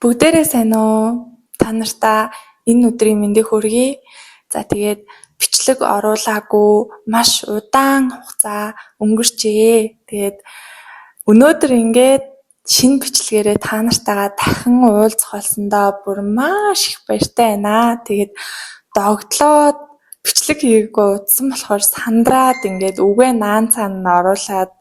Бүгдээрээ сайн уу? Та нартаа энэ өдрийн мэндийг хүргэе. За тэгээд бичлэг оруулаагүй маш удаан хугацаа өнгөрчээ. Тэгээд өнөөдөр ингээд шинэ бичлэгээрээ та нартайгаа дахин уулзах болсондоо бүр маш их баяртай байна. Тэгээд догтлоод бичлэг хийгээгүй удсан болохоор сандраад ингээд үгээ наан цаана оруулаад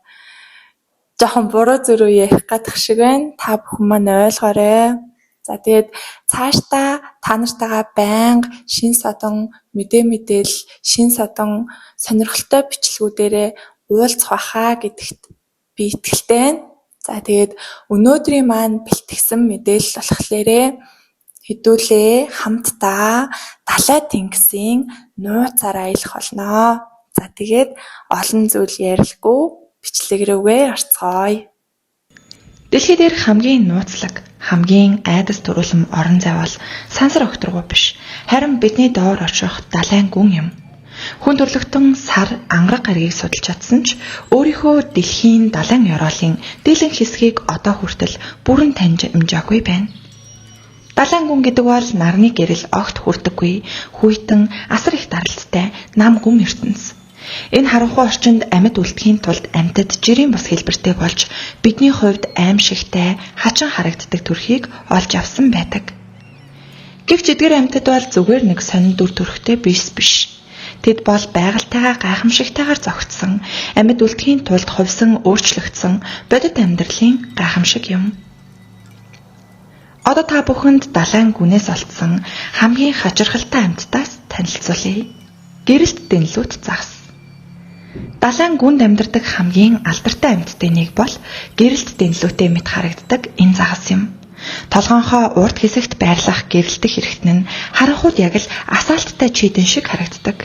жоохон буруу зөрүү ярих гадах шиг байна. Та бүхэн маань ойлгоорой. За тэгээд цаашдаа та нартайгаа байнга шин содон мэдээлэл, шин содон сонирхолтой бичлэгүүдээрээ уулзах байхаа гэдэгт би итгэлтэй байна. За тэгээд өнөөдрийн маань бэлтгэсэн мэдээлэл болохлээрээ хэдүүлээ хамтдаа далай тэнгисийн нууцаар аялах болно. За тэгээд олон зүйл ярилгүй бичлэг рүүгээ орцгоё. Дэлхий дээрх хамгийн нууцлаг, хамгийн айдас төрүүлэм орон зай бол сансар огторгуй биш. Харин бидний доор орших далайн гүн юм. Хүн төрлөختөн сар, ангараг гаригийг судалж чадсан ч өөрийнхөө дэлхийн далайн ёроолын дийлэнх хэсгийг одоо хүртэл бүрэн таньж амжаагүй байна. Далайн гүн гэдэг бол нарны гэрэл огт хүрдэггүй, хүйтэн, асар их даралттай нам гүн ертөнц. Энэ харанхуй орчинд амьд үлдэхийн тулд амьтад жирийн бус хэлбэртэй болж бидний хувьд аимшигтай, хачин харагддаг төрхийг олж авсан байдаг. Гэвч эдгээр амьтад бол зүгээр нэг сонин дүр төрхтэй биш биш. Тэд бол байгальтайгаа гайхамшигтайгаар зохицсон, амьд үлдэхийн тулд хувьсан өөрчлөгдсөн бодит амьдралын гайхамшиг юм. Одоо та бүхэнд далайн гүнээс олдсон хамгийн хачирхалтай амьтдаас танилцуулъя. Гэрэлт дэнлүүт загас. Далайн гүнд амьдардаг хамгийн алдартай амьтдын нэг бол гэрэлт дэнлүүтэй мэт харагддаг энэ загас юм. Толгойнхоо урд хэсэгт байрлах гэрэлтэх хэрэгтэн нь харанхуйд яг л асаалттай чийдэн шиг харагддаг.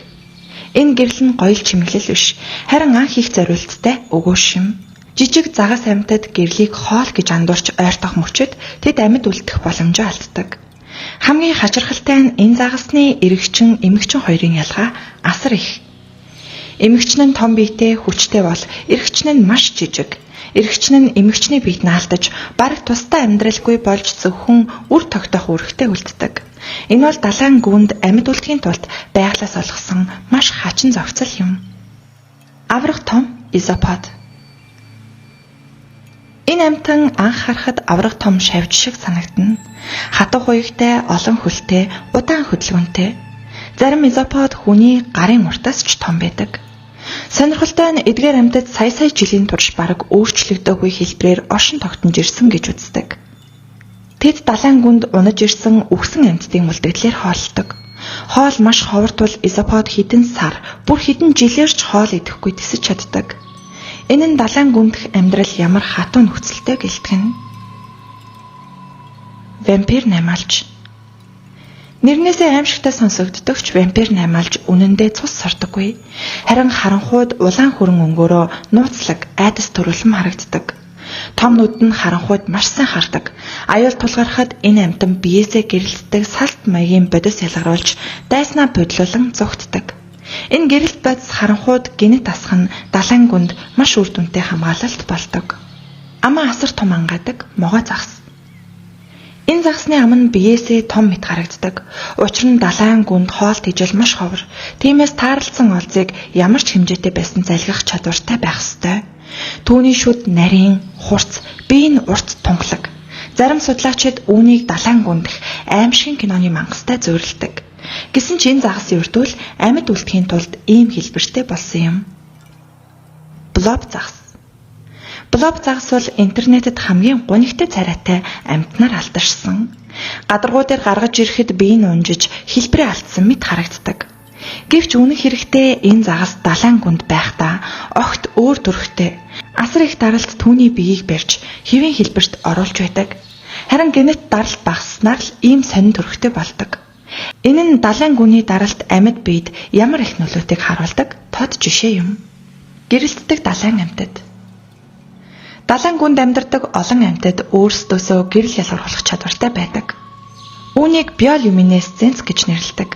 Энэ гэрэл нь гоёл чимэглэл биш, харин анх их зориулттай өгөөш юм. Жижиг загас амьтад гэрлийг хоол гэж андуурч ойртох мөчид тэд амьд үлдэх боломжоо алддаг. Хамгийн хачирхалтай нь энэ загасны эрэгчин, эмэгчин хоёрын ялгаа асар их. Эмэгчин нь том биетэй хүчтэй бол эрэгчин нь маш жижиг. Эрэгчин нь эмэгчний биед наалтаж бараг тусдаа амьдралгүй болж зөвхөн үр тогтоох үүрэгтэй үлддэг. Энэ бол далайн гүнд амьд үлдэхийн тулд байгалиас олгосон маш хачин зохицол юм. Аврах том изопод. Энэ амьтан анх харахад аврах том шавж шиг санагдана. Хатуу хуягтай, олон хөлтэй, удаан хөдөлгөөнтэй. Зарим изопод хүний гарын уртаас ч том байдаг. Сонирхолтой нь эдгээр амьтад сая сая жилийн турш бараг өөрчлөгдөөгүй хэлбэрээр оршин тогтнож ирсэн гэж үздэг. Тэд далайн гүнд унаж ирсэн үхсэн амьтдын үлдэгдлээр хооллодог. Хоол маш ховор тул изопод хэдэн сар, бүр хэдэн жилээр ч хоол идэхгүй тэсэж чаддаг. Энэ нь далайн гүндэх амьдрал ямар хатуу нөхцөлтэй гэлтгэн. Вампир наймаалж. Нэрнээсээ аимшигтай сонсогддог ч вампир наймаалж үнэндээ цус сордоггүй. Харин харанхуйд улаан хүрэн өнгөөрөө нууцлаг, айдас төрүүлэн харагддаг. Том нүд нь харанхуйд маш сайн хардаг. Аюул тулгархад энэ амьтан биеэсээ гэрэлтдэг салт маягийн бодис ялгаруулж дайснаа бодлуулан зүгтдэг. Энэ гэрэлт бодис харанхуйд гэнэт асах нь далайн гүнд маш үр дүнтэй хамгаалалт болдог. Амаа асар том ангаадаг могой загас. Энэ загасны ам нь биеэсээ том мэт харагддаг. Учир нь далайн гүнд хоол тэжээл маш ховор. Тиймээс таарлцсан олзыг ямар ч хэмжээтэй байсан залгих чадвартай байх ёстой. Түүний шүд нарийн, хурц, бие нь урт тунгалаг. Зарим судлаачид үүнийг далайн гүндэх аимшигын киноны мангастай зүйрлэдэг. Гэсэн ч энэ загас ердөөл амьд үлдэхийн тулд ийм хэлбэртэй болсон юм. Блоб загас. Блоб загас бол интернетэд хамгийн гунигтай царайтай амьтнаар алдаршсан. Гадаргуу дээр гаргаж ирэхэд бие нь унжиж хэлбэрээ алдсан мэт харагддаг. Гэвч үнэн хэрэгтээ энэ загас далайн гүнд байхдаа огт өөр төрхтэй. Асар их даралт түүний биеийг барьж хэвийн хэлбэрт оруулж байдаг. Харин гэнэт даралт багасснаар л ийм сонин төрхтэй болдог. Энэ нь далайн гүний даралт амьд биед ямар их нөлөөтэйг харуулдаг тод жишээ юм. Гэрэлтдэг далайн амьтад. Далайн гүнд амьдардаг олон амьтад өөрсдөөсөө гэрэл ялгаруулах чадвартай байдаг. Үүнийг биолюминесценц гэж нэрлэдэг.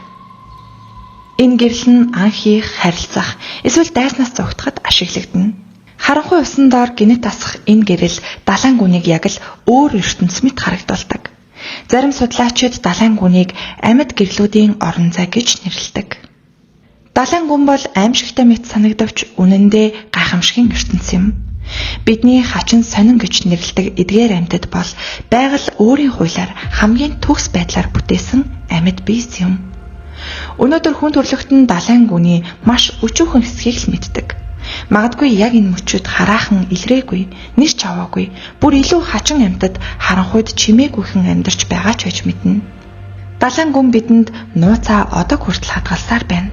Энэ гэрэл нь анх хийх, харилцах, эсвэл дайснаас зугтахад ашиглагдана. Харанхуй усан доор гэнэт асах энэ гэрэл далайн гүнийг яг л өөр ертөнц мэт харагдуулдаг. Зарим судлаачид далайн гүнийг амьд гэрлүүдийн орон зай гэж нэрлэдэг. Далайн гүн бол аимшигтай мэт санагдавч үнэндээ гайхамшигын ертөнц юм. Бидний хачин сонин гэж нэрлэдэг эдгээр амьтад бол байгаль өөрийн хуулиар хамгийн төгс байдлаар бүтээсэн амьд биес юм. Өнөөдөр хүн төрөлхтөн далайн гүний маш өчүүхэн хэсгийг л мэддэг. Магадгүй яг энэ мөчөд хараахан илрээгүй, нэр ч аваагүй, бүр илүү хачин амьтад харанхуйд чимээгүйхэн амьдарч байгаа ч байж мэднэ. Далайн гүн бидэнд нууцаа одог хүртэл хадгалсаар байна.